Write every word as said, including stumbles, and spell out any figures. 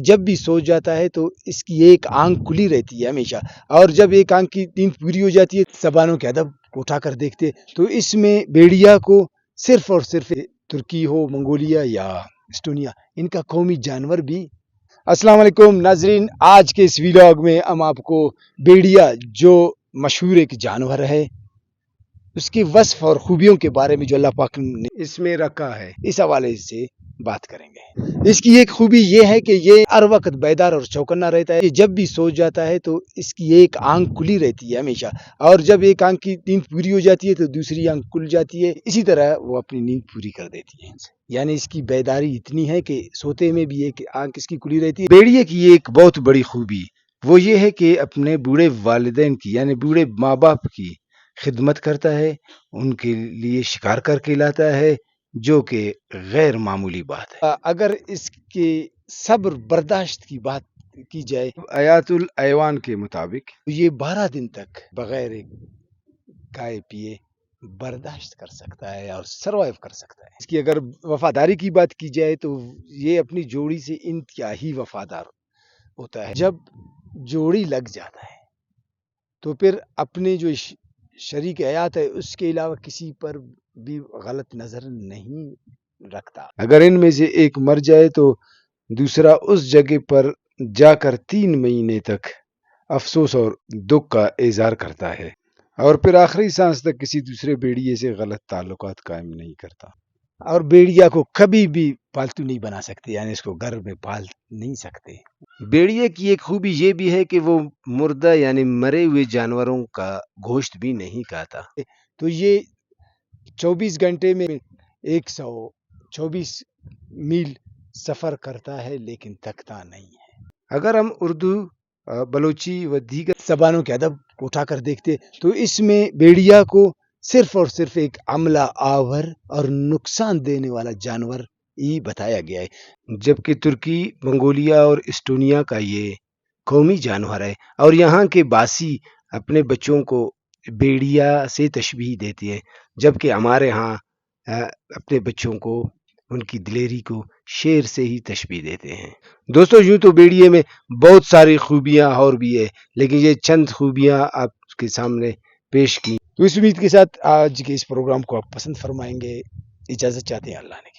جب بھی سو جاتا ہے تو اس کی ایک آنکھ کھلی رہتی ہے ہمیشہ، اور جب ایک آنکھ کی نیند پوری ہو جاتی ہے، زبانوں کے ادب کو اٹھا کر دیکھتے، تو اس میں بھیڑیا کو صرف اور صرف ترکی ہو، منگولیا یا اسٹونیا، ان کا قومی جانور بھی۔ السلام علیکم ناظرین، آج کے اس ویلاگ میں ہم آپ کو بھیڑیا، جو مشہور ایک جانور ہے، اس کے وصف اور خوبیوں کے بارے میں جو اللہ پاک نے اس میں رکھا ہے، اس حوالے سے بات کریں گے۔ اس کی ایک خوبی یہ ہے کہ یہ ہر وقت بیدار اور چوکنا رہتا ہے۔ یہ جب بھی سو جاتا ہے تو اس کی ایک آنکھ کھلی رہتی ہے ہمیشہ، اور جب ایک آنکھ کی نیند پوری ہو جاتی ہے تو دوسری آنکھ کھل جاتی ہے۔ اسی طرح وہ اپنی نیند پوری کر دیتی ہے۔ یعنی اس کی بیداری اتنی ہے کہ سوتے میں بھی ایک آنکھ اس کی کھلی رہتی ہے۔ بھیڑیے کی ایک بہت بڑی خوبی وہ یہ ہے کہ اپنے بوڑھے والدین کی، یعنی بوڑھے ماں باپ کی خدمت کرتا ہے، ان کے لیے شکار کر کے لاتا ہے، جو کہ غیر معمولی بات ہے۔ اگر اس کے صبر برداشت کی بات کی جائے، حیات الحیوان کے مطابق، تو یہ بارہ دن تک بغیر کھائے پیے برداشت کر سکتا ہے اور سروائیو کر سکتا ہے۔ اس کی اگر وفاداری کی بات کی جائے تو یہ اپنی جوڑی سے انتہائی وفادار ہوتا ہے۔ جب جوڑی لگ جاتا ہے تو پھر اپنے جو ش-، شریک حیات ہے، اس کے علاوہ کسی پر بھی غلط نظر نہیں رکھتا۔ اگر ان میں سے ایک مر جائے تو دوسرا اس جگہ پر جا کر تین مہینے تک افسوس اور دکھ کا اظہار کرتا ہے، اور پھر آخری سانس تک کسی دوسرے بھیڑیے سے غلط تعلقات قائم نہیں کرتا۔ اور بھیڑیا کو کبھی بھی پالتو نہیں بنا سکتے، یعنی اس کو گھر میں پال نہیں سکتے۔ بھیڑیے کی ایک خوبی یہ بھی ہے کہ وہ مردہ یعنی مرے ہوئے جانوروں کا گوشت بھی نہیں کھاتا۔ تو یہ چوبیس گھنٹے میں ایک سو چوبیس میل سفر کرتا ہے، لیکن تھکتا نہیں ہے۔ اگر ہم اردو، آ، بلوچی و دیگر زبانوں کے ادب کو اٹھا کر دیکھتے تو اس میں بھیڑیا کو صرف اور صرف ایک حملہ آور اور نقصان دینے والا جانور ہی بتایا گیا ہے۔ جبکہ ترکی، منگولیا اور اسٹونیا کا یہ قومی جانور ہے، اور یہاں کے باسی اپنے بچوں کو بھیڑیا سے تشبیہ دیتے ہیں، جبکہ ہمارے ہاں، آ، اپنے بچوں کو، ان کی دلیری کو شیر سے ہی تشبیہ دیتے ہیں۔ دوستو، یوں تو بھیڑیے میں بہت ساری خوبیاں اور بھی ہے، لیکن یہ چند خوبیاں آپ کے سامنے پیش کی۔ تو اس امید کے ساتھ آج کے اس پروگرام کو آپ پسند فرمائیں گے، اجازت چاہتے ہیں اللہ نے۔